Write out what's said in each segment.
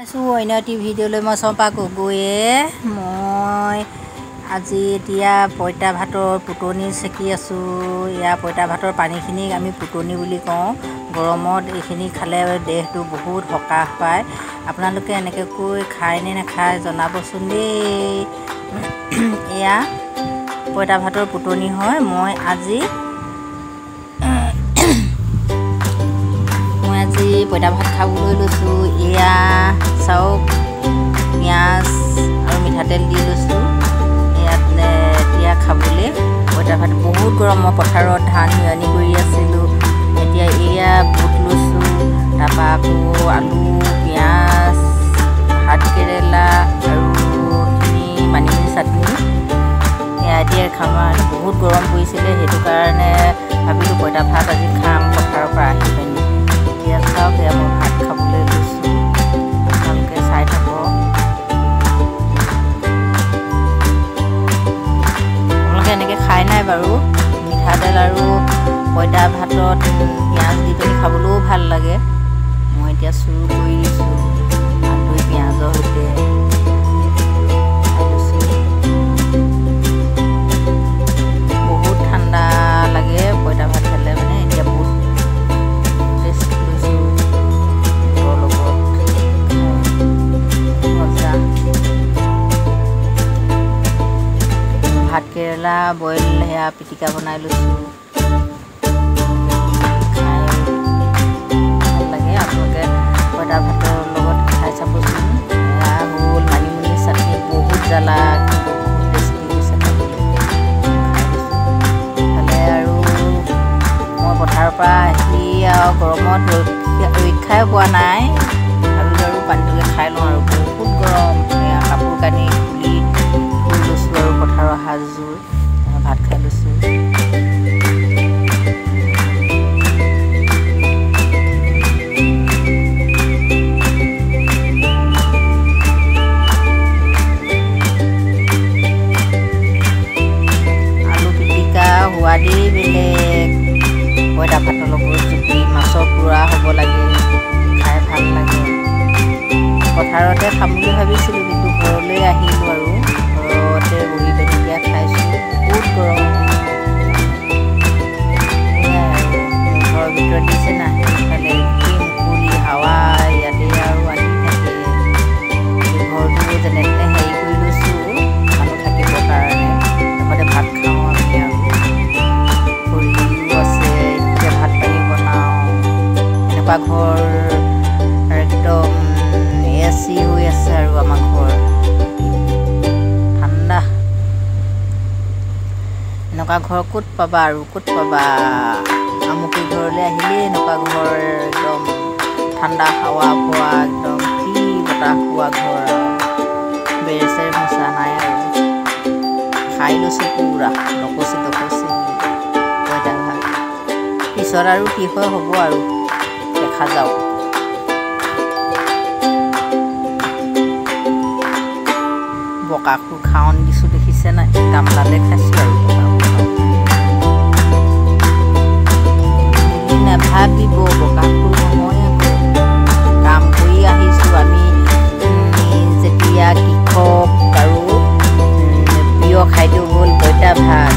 আছোঁ অন্য এটি ভিডিঅ'লৈ। মই চম্পা গগৈয়ে মই আজি এতিয়া পঁইতা ভাতৰ পুতনি চেকি আছোঁ। এয়া পঁইতা ভাতৰ পানীখিনিক আমি পুতনি বুলি কওঁ। গৰমত এইখিনি খালে দেহটো বহুত সকাহ পায়। আপোনালোকে এনেকৈ খায় নে নাখায় জনাবচোন দেই। এয়া পঁইতা ভাতৰ পুতনি হয়। মই আজি পঁইতা ভাত খাবলৈ লৈছোঁ। এয়া চাওক, পিঁয়াজ আৰু মিঠাতেল দি লৈছোঁ ইয়াত এতিয়া খাবলৈ পঁইতা ভাত। বহুত গৰম, মই পথাৰত ধান নিয়নি কৰি আছিলোঁ। এতিয়া এয়া বুট লৈছোঁ, তাৰপৰা আকৌ আলু, পিঁয়াজ, ভাত কেৰেলা আৰু এইখিনি মানিমুনি চাটনি এয়া এতিয়া খাম। বহুত গৰম পৰিছিলে, সেইটো কাৰণে ভাবিলোঁ পঁইতা ভাত আজি খাম পথাৰৰ পৰা আহি পিনি। এতিয়া চাওক, এয়া মই ভাত খাবলৈ লৈছোঁ, আপোনালোকে চাই থাকক। আপোনালোকে এনেকৈ খাই নাই বাৰু? মিঠাতেল আৰু পঁইতা ভাতত পিঁয়াজ দি পিনি খাবলৈও ভাল লাগে। মই এতিয়া চুৰ কৰি দিছোঁ, আলু পিঁয়াজৰ সৈতে খাই লৈছোঁ। বহুত ঠাণ্ডা লাগে পঁইতা ভাত খালে মানে। এতিয়া বহুত টেষ্ট লৈছোঁ বুটৰ লগত, মজা। ভাত কেৰেলা বইল সেয়া পিটিকা বনাই লৈছোঁ, খাই ভাল লাগে। আপোনালোকে পঁইতা ভাতৰ লগত খাই চাবচোন। এয়া হ'ল মানিমুনি চাটনি, বহুত জ্বালা কিন্তু বহুত টেষ্টি হৈছে খাবলৈ। খাই লৈছোঁ ইফালে। আৰু মই পথাৰৰ পৰা আহি আৰু গৰমত ৰক্ষাই পোৱা নাই, ভাবিলোঁ আৰু পানীটোকে খাই লওঁ আৰু বহুত গৰম। এয়া কাপোৰ কানি খুলি থৈ লৈছোঁ আৰু পথাৰৰ সাজযোৰ, ভাত খাই লৈছোঁ। আলু পিটিকা সোৱাদেই বেলেগ, পঁইতা ভাতৰ লগত জুতি মাছৰ পোৰা হ'ব লাগে, খাই ভাল লাগে। পথাৰতে খাম বুলি ভাবিছিলোঁ, কিন্তু ঘৰলৈ আহিলোঁ আৰু ঘৰতে বহি পিনি এতিয়া খাইছোঁ। বহুত গৰম, সেয়াই আৰু মোৰ ঘৰৰ ভিতৰত দিছে না, সেইফালে কি মুকলি হাৱা ইয়াতে আৰু আহি থাকে। ঘৰটো যেনে তেনে হেৰি কৰি লৈছোঁ মানুহ থাকিবৰ কাৰণে। লগতে ভাত খাওঁ আমি আৰু খৰিও আছে, এইটোতে ভাত পানী বনাওঁ। এনেকুৱা ঘৰ একদম এ চি হৈ আছে আৰু আমাৰ ঘৰ ঠাণ্ডা। এনেকুৱা ঘৰ ক'ত পাবা আৰু ক'ত পাবা? আমুকী ঘৰলৈ আহিলেই এনেকুৱা ঘৰ, একদম ঠাণ্ডা হাৱা পোৱা, একদম ফ্ৰী বতাহ পোৱা ঘৰ আৰু বেৰ চেৰ মোচা নাই আৰু। খাই লৈছোঁ পূৰা দকচি দকচি পঁইতা ভাত। পিছত আৰু কি হয় হ'ব আৰু দেখা যাওক। বকাসুৰ খাৱন দিছোঁ, দেখিছে নাই? গামলাতে খাইছোঁ আৰু বকাসুৰ খাৱন বুলি নাভাবিব, বকাসুৰ নহয় আকৌ। কাম কৰি আহিছোঁ আমি যেতিয়া কৃষক আৰু প্ৰিয় খাদ্য হ'ল পঁইতা ভাত।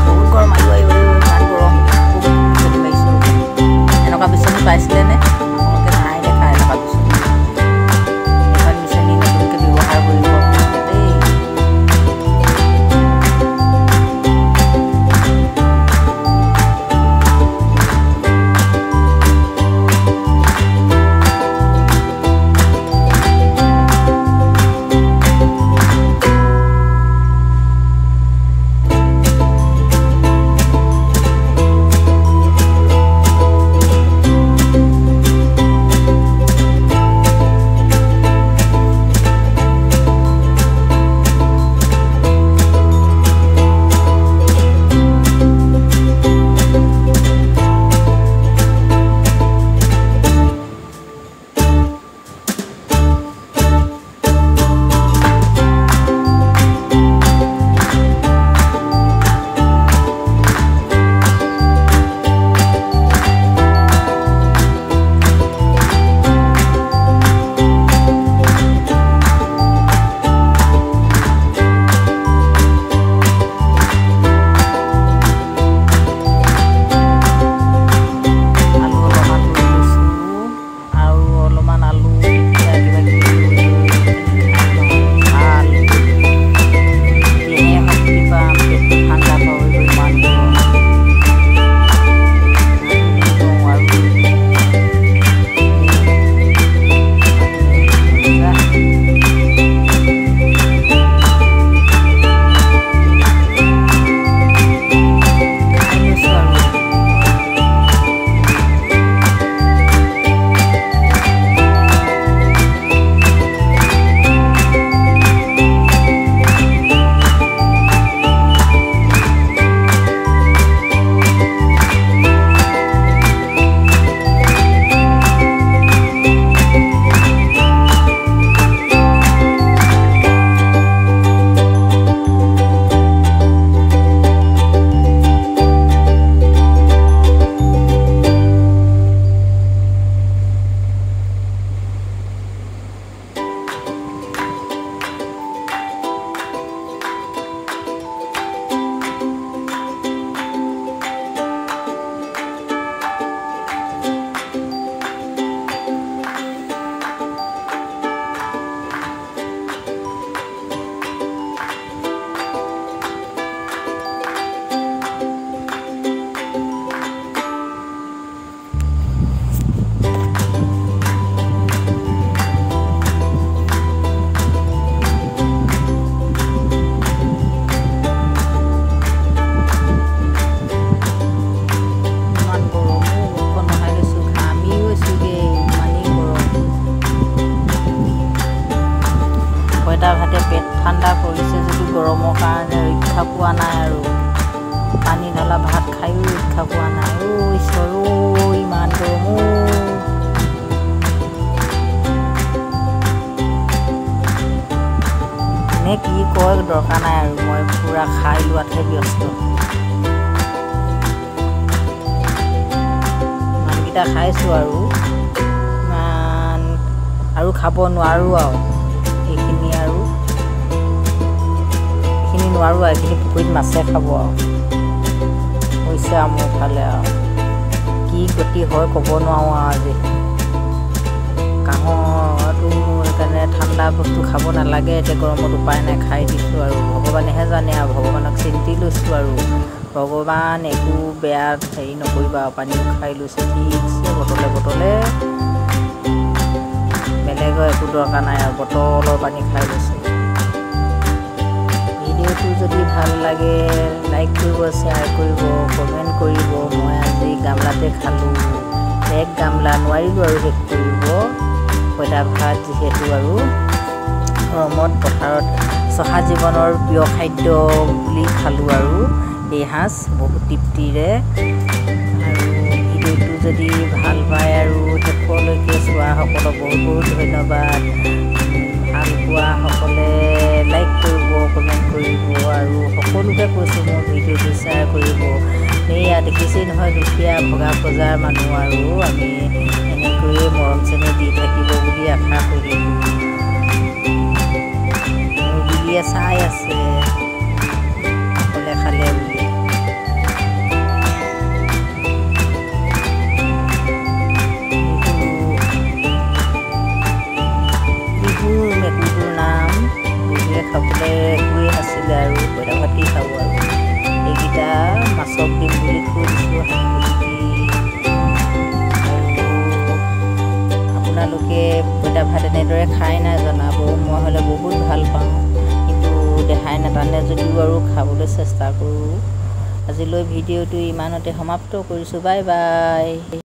বহুত গৰম, আয়ো আয়ো ইমান গৰম, খুব বিচনী মাৰিছোঁ। এনেকুৱা বিচনী পাইছিলেনে আপোনালোকে? নাই দেখা এনেকুৱা বিচনী। এখন বিচনী নতুনকৈ ব্যৱহাৰ কৰিব দেই। ঠাণ্ডা পৰিছে যদিও গৰমৰ কাৰণে ৰক্ষা পোৱা নাই আৰু পানী ঢালা ভাত খায়ো ৰক্ষা পোৱা নাই। অ' ঈশ্বৰ অ' ইমান গৰম অ'। কোনে কি কয় দৰকাৰ নাই আৰু মই পূৰা খাই লোৱাতহে ব্যস্ত। ইমানকেইটা খাইছোঁ আৰু ইমান আৰু খাব নোৱাৰোঁ আৰু এইখিনি আৰু এইখিনি নোৱাৰোঁ আৰু এইখিনি পুখুৰীত মাছে খাব আৰু হৈছে আৰু মোৰ ফালে আৰু কি গতি হয় ক'ব নোৱাৰোঁ আৰু আজি কাঁহতো সেইকাৰণে ঠাণ্ডা বস্তু খাব নালাগে। এতিয়া গৰমত উপায় নাই, খাই দিছোঁ আৰু ভগৱানেহে জানে আৰু ভগৱানক চিন্তি লৈছোঁ আৰু ভগৱান একো বেয়া হেৰি নকৰিবা আৰু পানীও খাই লৈছোঁ ঠিকছে বটলে বটলে, বেলেগৰ একো দৰকাৰ নাই আৰু বটলৰ পানী খাই লৈছোঁ। ভিডিঅ'টো যদি ভাল লাগে লাইক কৰিব, শ্বেয়াৰ কৰিব, কমেণ্ট কৰিব। মই আজি গামলাতে খালোঁ, এক গামলা নোৱাৰিলোঁ আৰু শেষ কৰিব। পঁইতা ভাত যিহেতু আৰু গৰমত পথাৰত চহা জীৱনৰ প্ৰিয় খাদ্য বুলি খালোঁ আৰু এই সাঁজ বহুত তৃপ্তিৰে। আৰু ভিডিঅ'টো যদি ভাল পায় আৰু শেষলৈকে চোৱাসকলক বহুত বহুত ধন্যবাদ। ভাল পোৱাসকলে লাইক কৰিব, কমেণ্ট কৰিব আৰু সকলোকে কৈছোঁ মোৰ ভিডিঅ'টো শ্বেয়াৰ কৰিব। এয়া দেখিছেই নহয় দুখীয়া ভগা বজাৰ মানুহ আৰু আমি এনেকৈয়ে মৰম চেনেহ দি থাকিব বুলি আশা কৰিলোঁ। মোৰ বিলিয়ে চাই আছে অকলে খালে বুলি। বিহু মেকুৰীটোৰ নাম। বিহুৱে খাবলৈ একোৱেই নাছিলে আৰু পঁইতা ভাতেই খাব আৰু এইকেইটা মাছক দিম বুলি থৈ দিছোঁ সানি। আৰু আপোনালোকে পঁইতা ভাত এনেদৰে খাই নাই জনাব, মই হ'লে বহুত ভাল পাওঁ, কিন্তু দেহাই নাটানে যদিও আৰু খাবলৈ চেষ্টা কৰোঁ। আজিলৈ ভিডিঅ'টো ইমানতে সমাপ্ত কৰিছোঁ। Bye bye.